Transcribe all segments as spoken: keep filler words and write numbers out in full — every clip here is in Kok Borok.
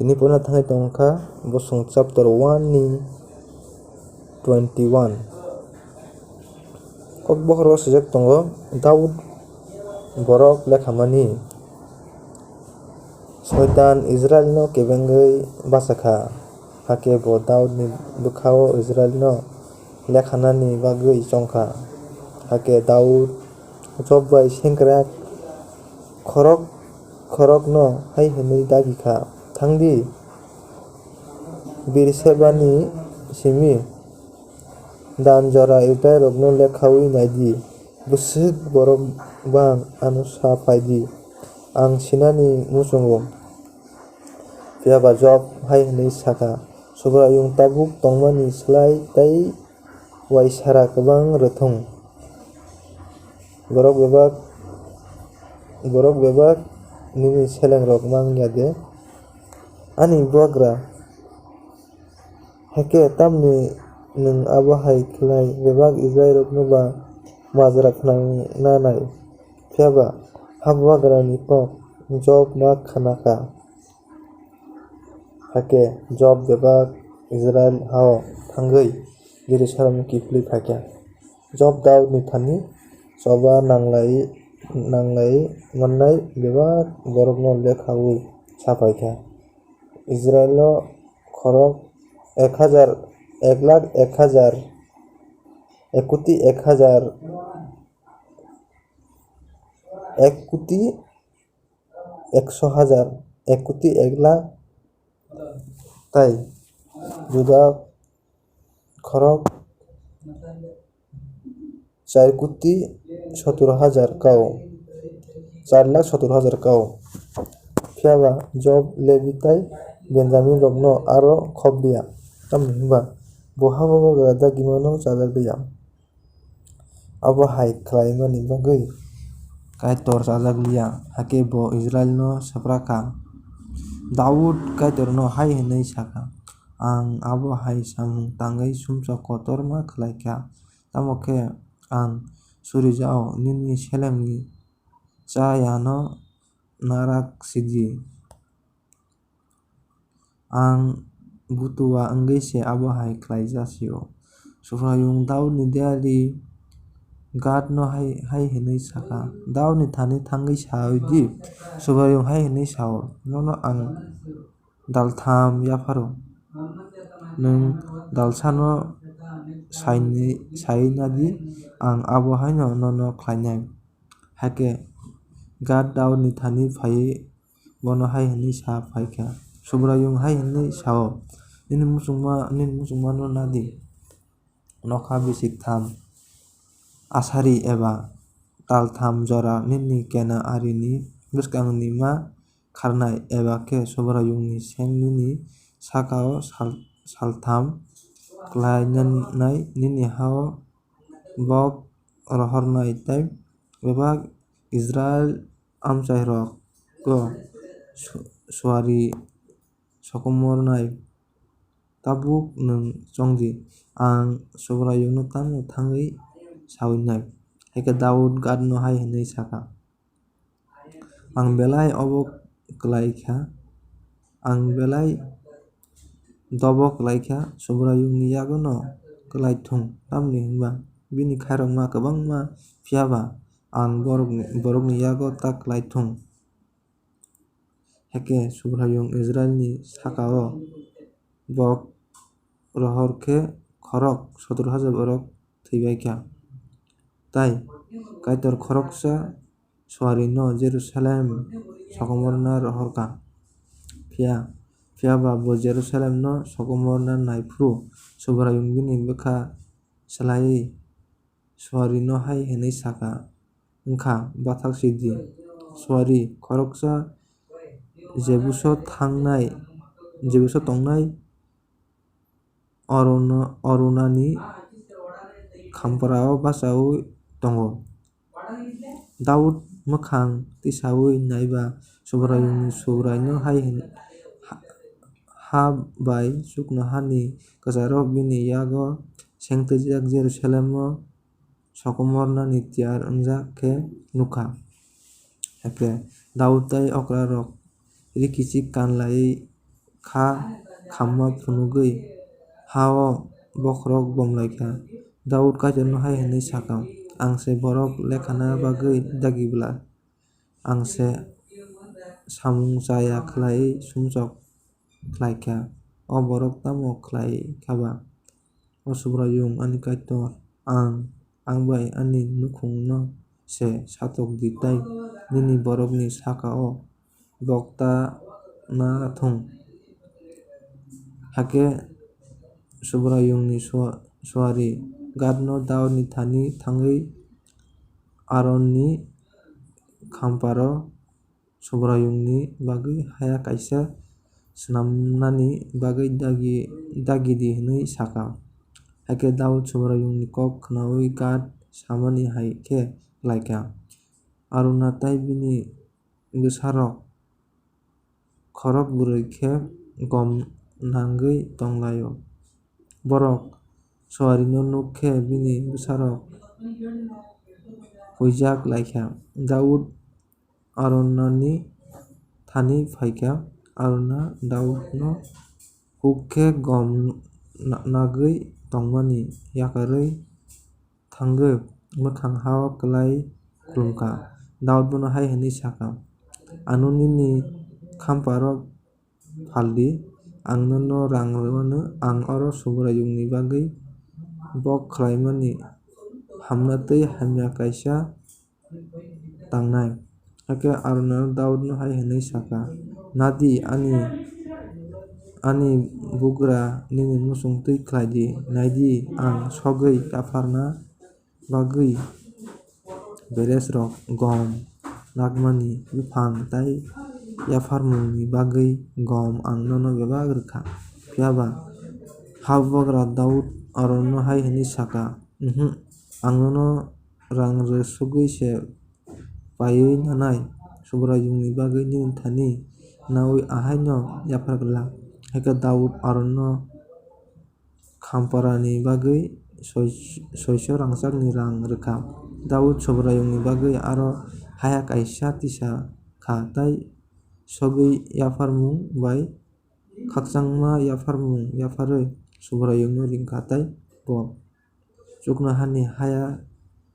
Tini pono thangwi tongkha bosong chapter one ni twenty one. Kokbokhoro swijak tongo, Daud borok lekhamani. Soitan Israilno kebengwi bachakha, hakhe bo Daudni bwkhao Israilno lekhanani bagwi chongkha. Hakhe Daud Job bai sengkrak khorok khorokno hai hwnwi dagi kha, "Thang di, Birsebani simi Dan jora Israilrokno lekhaui nai di, bwswk borok bang ano sa phai di, ang sinani muchungo." Phiya ba Job hai hwnwi sa kha, Subraiyung tabuk tongmani slai tei uaisara kwbang rw thung. Borok bebak, borok bebak nini selengrok mang ya de? Ani bubagra, hakhe tamni nwng abo hai khlai bebak Israilrokno ba majra khnananai? Phiya ba ha bubagrani kok Job ma khna kha. Hakhe Job bebak Israil hao thangwi Jerusalem kiphilwi phai kha. Job Daudni thani choba nanglai, nanglai mannai bebak borokno lekhaui sa phai kha. Israilo khorok ek hajar, ek lakh ek hajar, ek koti ek hajar, ek koti ekso hajar, ek koti ek lakh, tai Juda khorok char koti sotor hajar kao, char lakh sotor hajar kao. Phiya ba Job, Lebi tai Benjamin rokno aro khop liya, tamni hwnba bo ha bubagra dagimano chajak liya. Abo hai khlaimani bagwi Kaitor chajak liya, hakhe bo Israilno swprak kha. Daud Kaitorno hai hwnwi sa kha, "Ang abo hai samung tangwi sumsok kotorma khlai kha, tamo khe ang suri ja-o, nini selengni cha yano narak sidi." Ang butua wngwi se abo hai khlai ja sio. Subraiyung Daudni diari Gadno hai, hai hwnwi sa kha, "Daudni thani thangwi saui di, Subraiyung hai hwnwi sao, nono ang daltham yapharo. Nwng dalsano saini-, sai na di, ang abo haino nono khlainai." Hakhe Gad Daudni thani phaiwi bono hai hwnwi sa phai kha, "Subraiyung hai hwnwi sao, 'Nini muchungma, nini muchungmano na di, nokha bisik tham asari eba tal tham jora nini kena arini bwskangni ma kharnai, eba khe Subraiyungni seng nini saka-o sal-, saltham klainai, nini ha-o bok rohornai tei bebak Israil amchairokno su-, suari sokomornai. Tabuk nwng chong di, ang Subraiyungno tamo thangwi saui nai?" Hakhe Daud Gadno hai hwnwi sa kha, "Ang belai obo klai kha, ang belai dobo klai kha, Subraiyungni yagono klai thung, tamni hwnba bini khairokma kwbangma, phiya ba ang borokni, borokni yago ta klai thung." Hakhe Subraiyung Israilni saka-o bok rohor khe khorok sotor hajar borok thwi bai kha. Tai Kaitor khoroksa suarino Jerusalem sokomorna rohor kha. Phiya, phiya ba bo Jerusalemno sokomorna nai phuru Subraiyung bini bwkha swlaiwi suarino hai hwnwi sa kha, "Wng kha, bathak si di, suari khoroksa Jebuso thangnai, Jebuso tongnai Oruna-, Orunani khamparao bachaui tongo." Daud mwkhang tisaui naiba Subraiyungni Subraino hai hwn, ha, ha bai chuknohani kwcharo bini yago sengtwijak Jerusalemo sokomornani tiyar wngjak khe nukha. Hakhe Daud tei okrarok ri kichik kan laiwi kha khamma phunugwi ha-o bokhorok bomlaikha. Daud Kaitorno hai hwnwi sakha, "Ang se borok lekhana bagwi dagi bla? Ang se samung cha ya khlaiwi sumsok khlaikha. O borok tamo khlaikha ba? O Subraiyung ani Kaitor, ang, ang bai ani núkhungno se satok di tei nini borokni saka-o bok ta na thung." Hakhe Subraiyungni sua-, suari Gadno Daudni thani thangwi Aronni khamparo Subraiyungni bagwi haya kaisa snamnani bagwi dagi, dagi di hwnwi sakha. Hakhe Daud Subraiyungni kok khnaui Gad samani hai khe khlaikha. Arauna tei bini bwsarok khorok bwrwi khe gom nangwi tong lai-o. Borok suarino nuk khe bini bwsarok huijak lai kha. Daud Araunani thani phai kha. Arauna Daudno huk khe gom na-, nagwi tongmani yakarwi thangwi mwkhang ha-o klai khulum kha. Daud bono hai hwnwi sa kha, "Ano nini khamparo phal di, ang nono rang rw anw, ang oro Subraiyungni bagwi bok khlaimani hamya tei hamya kaisa tangnai." Hakhe Arauna Daudno hai hwnwi sa kha, "Na di, ani, ani bugra nini muchung twi khlai di. Nai di, ang sogwi yapharna bagwi beresrok, gom nakmani buphang tei yapharmungni bagwi gom ang nono bebak rw kha." Phiya ba habugra Daud Araunano hai hwnwi sa kha, "Umhu, ang nono rang rw sogwi se paiwi nanai, Subraiyungni bagwi nini thani naui ahaino yaphar glak." Hakhe Daud Araunano khamparani bagwi soi-, soiso rangchakni rang rw kha. Daud Subraiyungni bagwi aro haya kaisa tisa kha tei sogwi yapharmung bai khakchangma yapharmung yapharwi Subraiyungno ring kha tei bo chuknohani haya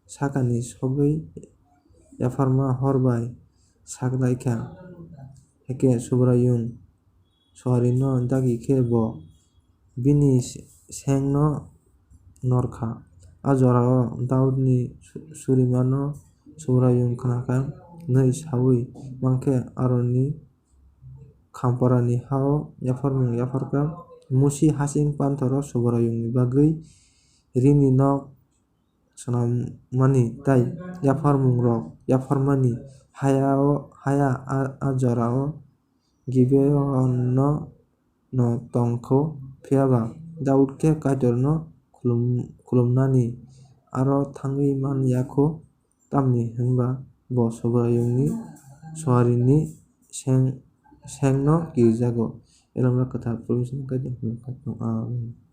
sakani sogwi yapharma hor bai sak lai kha. Hakhe Subraiyung suarino dagi khe bo bini sengno nor kha. A jorao Daudni su-, surimano Subraiyung khna kha hwnwi saui man khe Araunani khamparani ha-o yapharmung yaphar kha. Musi hasing panthoro Subraiyungni bagwi rini nok swnammani tei yapharmungrok yapharmani haya-o, haya a, a jorao Gibeonno no tong kho. Phiya ba Daud khe Kaitorno khulum-, khulumnani aro thangwi man ya kho, tamni hwn ba bo Subraiyungni suarini seng-, sengno kirjago. Elomra kwthar Provision Kaitor hwnwi kha tong. Amen.